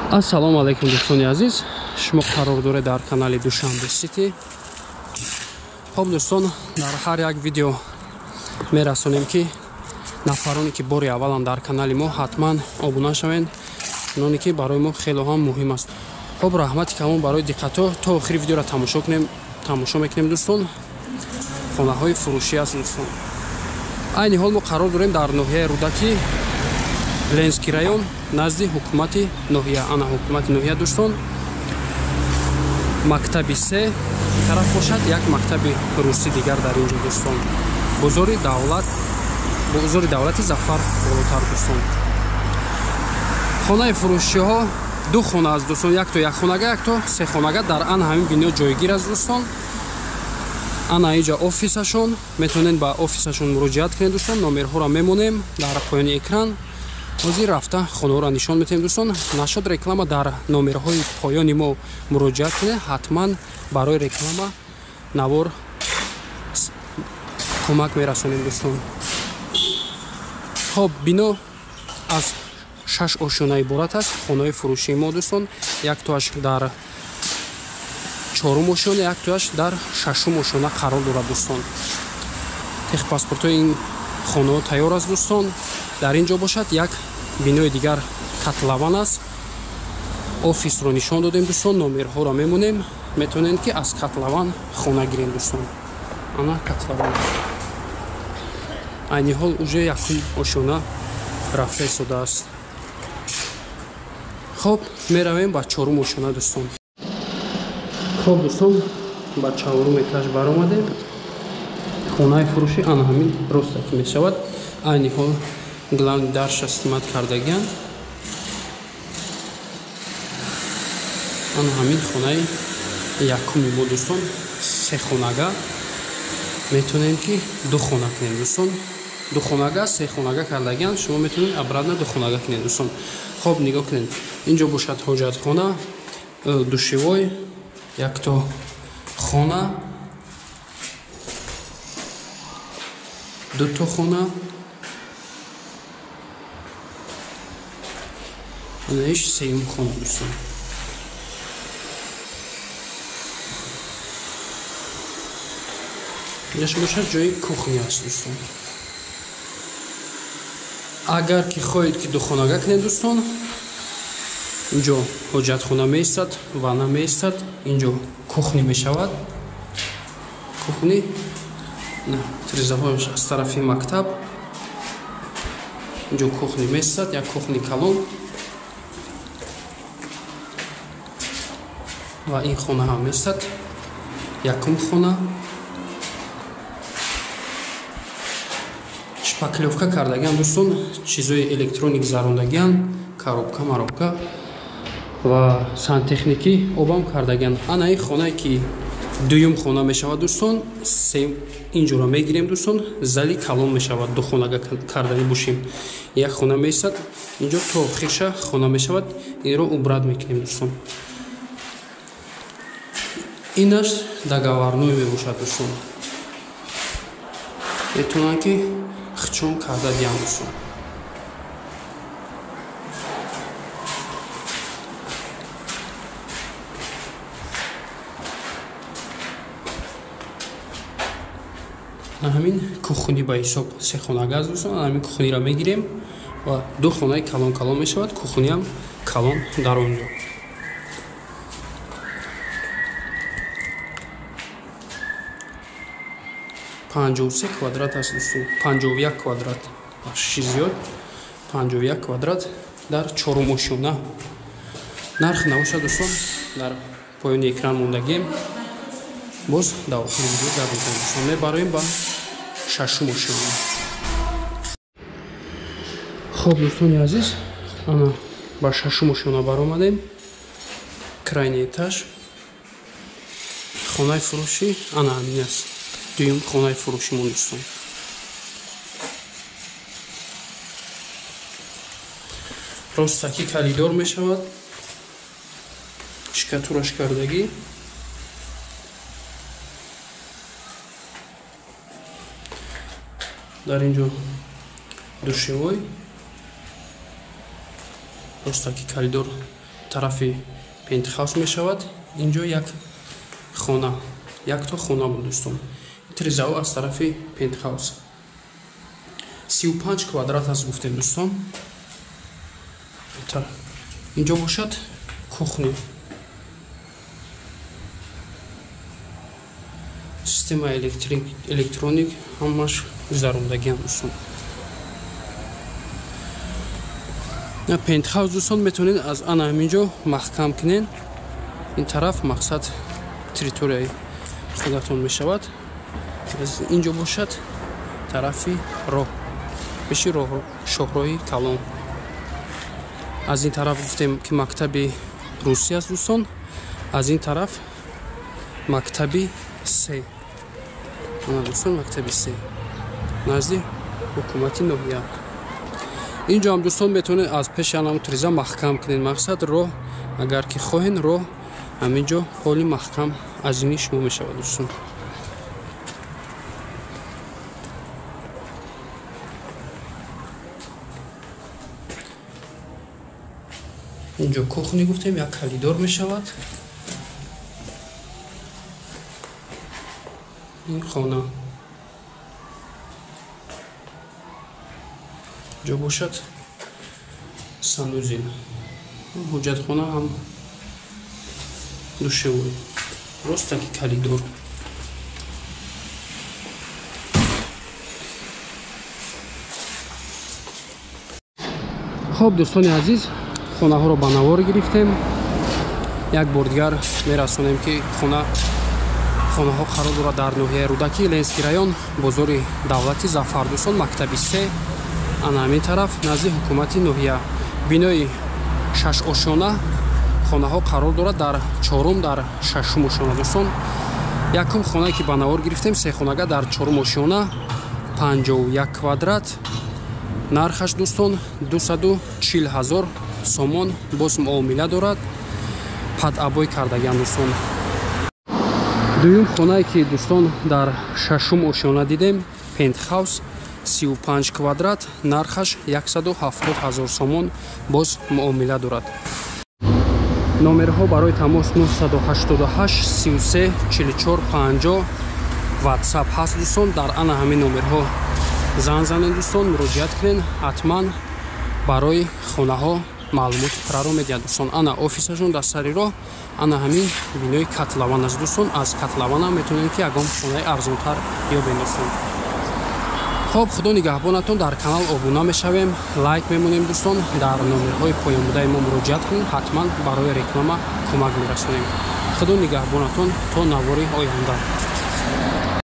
Ассалому алайкум дӯстони азиз, шумо қарор доред дар канали Душанбе Сити. Хоб дӯстон, дар ҳар як видео мерасонем ки нафароне ки бори аввалан дар канали мо ҳатман обуна шавед, чуноне ки барои мо хело ҳам муҳим аст. Хоб, раҳмати камон барои диққатҳо. То охири видеоро тамошо кунем, тамошо мекунем дӯстон. Хонаҳои фурӯшӣ аст дӯстон. Айни ҳол мо қарор дорем дар ноҳияи Рӯдакӣ, Ленский район, назди ҳукумати ноҳия. Ана ҳукумати ноҳия дӯстон. Мактаби се тараф бошад, як мактаби русӣ дигар дар инҷо дӯстон. Бозори давлат, бозори давлати Зафар болотар дӯстон. Хонаи фурӯшиҳо ду хона аст дӯстон, якто як хонага, якто се хонага дар ан ҳамин бино ҷойгир аст дӯстон. Ана инҷа офисашон, метавонед ба офисашон муроҷиат кунед дӯстон. Номерҳоро мемонем дар поёни экран. Ҳозир рафта хонаҳоро нишон метаҳем дӯстон. Нашуд реклама дар номерҳои поёни мо муроҷиат кунед, ҳатман барои реклама навор кӯмак мерасонем дӯстон. Хоб, бино аз 6 ошёна иборат аст. Хонаҳои фурӯшии мо дӯстон, яктоаш дар чорум ошёна, яктоаш дар шашум ошёна қарор дорад дӯстон. Техпаспортҳои ин хонаҳо тайёр аст дӯстон. Дар ин ҷо бошад як бинои дигар котлован аст. Офисро нишон додем дӯстон, номерҳоро мемонем. Метавонед ки аз котлован хона гирем дӯстон. Ана котлован. Айни ҳол уже якум ошёна рафта истодааст. Хоб, меравем ба чорум ошёна дӯстон. Хоб дӯстон, ба чорум этаж баромадем. Хонаи фурӯшӣ ана ҳамин ростак мешавад. Айни ҳол главный дарша снимат кардагиан. Ана ҳамин хонаи якуми мо дӯстон, се хонага. Метавонем ки ду хона кунем дӯстон. Ду хонага, се хонага кардагиан, шумо метавонед обратно ду хонага кунед дӯстон. Хоб, нигоҳ кунед. Инҷо бошад ҳоҷатхона, душевой, якто хона, дуто хона. Анаиш сеюм хона дӯстон. Инҷаш бошад ҷои кухня аст дӯстон. Агар ки хоҳед ки духонага кунед дӯстон, инҷо ҳоҷатхона меистад, ванна меистад, инҷо кухни мешавад. Кухни тирезаҳояш аз тарафи мактаб. Инҷо кухни меистад, як кухни калон. Ва ин хона ҳам меистад, якум хона. Шпаклёвка кардагиан дӯстон, чизои электроник зарондагиан, коробка маробка ва сантехникӣ обам кардагиан. Ана ин хонае ки дуюм хона мешавад дӯстон, сеюм инҷоро мегирем дӯстон, зали калон мешавад, ду хонага кардани бошем. Як хона меистад, инҷо то охирша хона мешавад, инро убрат мекунем дӯстон. Инаш договорной мебошад дӯстон. Метавонанд ки хчон карда диҳанд дӯстон. Ҳамин кухни ба ҳисоб се хонага аст дӯстон. Ҳамин кухниро мегирем ва ду хонаи калон калон мешавад, кухниам калон дар он ҷо. 53 квадрат аст дӯстон, 51 квадрат, бахшиши зиёд, 51 квадрат дар чорум ошёна. Нарх набошад дӯстон, дар поёни экран мондагием. Боз дар охири видео гап мезанем дӯстон. Мебароем ба шашум ошёна. Хоб дӯстони азиз, ана ба шашум ошёна баромадем. Крайний этаж. Хонаи фурӯшӣ ана ҳамин аст. Дуюм хонаи фурӯшимон дӯстон. Ростаки коридор мешавад, шикатураш кардагӣ. Дар инҷо душевой, ростаки коридор Тарафи пентхаус мешавад. Инҷо як хона, якто хона буд дӯстон. Тризаҳо аз тарафи пентхаус. 35 квадрат аст гуфтем дӯстон. Инҷо бошад кухня. Система электроник ҳамаш гузарондагиам дӯстон. Пентхаус дӯстон метавонед аз ана ҳамин ҷо маҳкам кунед. Ин тараф мақсад территорияи худатон мешавад. Инҷо бошад тарафи роҳ, пеши роҳ, шоҳроҳи калон. Аз ин тараф гуфтем ки мактаби русӣ аст дӯстон, аз ин тараф мактаби се. Ана дӯстон, мактаби се назди ҳукумати ноҳия. Инҷо ҳам дӯстон метавонед аз пеши анам триза маҳкам кунед. Мақсад роҳ, агар ки хоҳед роҳ ҳамин ҷо ҳоли маҳкам аз ини шумо мешавад дӯстон. Инҷо кухни гуфтем, як калидор мешавад. Ин хона. Ҷо бошад санузел. Ҳуҷҷатхона ҳам душевой. Ростаки калидор. Хоб дӯстони азиз, хонаҳоро ба навор гирифтем. Як бор дигар мерасонем ки хонаҳо қарор дорад дар ноҳияи Рӯдакӣ, Ленинский район, бозори давлати Зафар дӯстон, мактаби се, ана ҳамин тараф назди ҳукумати ноҳия. Бинои шашошёна хонаҳо қарор дорад дар чорум, дар шашум ошёна дӯстон. Якум хонае ки ба навор гирифтем, се хонага дар чорум ошёна, 51 квадрат. Нархаш дӯстон 240 000 сомон, боз муомила дорад, падабой кардагиам дӯстон. Дуюм хонае ки дӯстон дар шашум ошёна дидем, пентхаус, 35 квадрат, нархаш 170 000 сомон, боз муомила дорад. Номерҳо барои тамос 988 33 44 50 WhatsApp ҳаст дӯстон. Дар ана ҳамин номерҳо занг занед дӯстон, муроҷиат кунед, ҳатман барои хонаҳо маълумоти пурраро медиҳад дӯстон. Ана офисашон дар сари роҳ, ана ҳамин бинои Котлован аст дӯстон. Аз Котлованам метавонед ки ягон хонаи арзонтар ёбед дӯстон. Хоб, худо нигаҳбонатон. Дар канал обуна мешавем, лайк мемонем дӯстон. Дар номерҳои поёнбудаи мо муроҷиат кунед, ҳатман барои реклама кӯмак мерасонем. Худо нигаҳбонатон то навори оянда.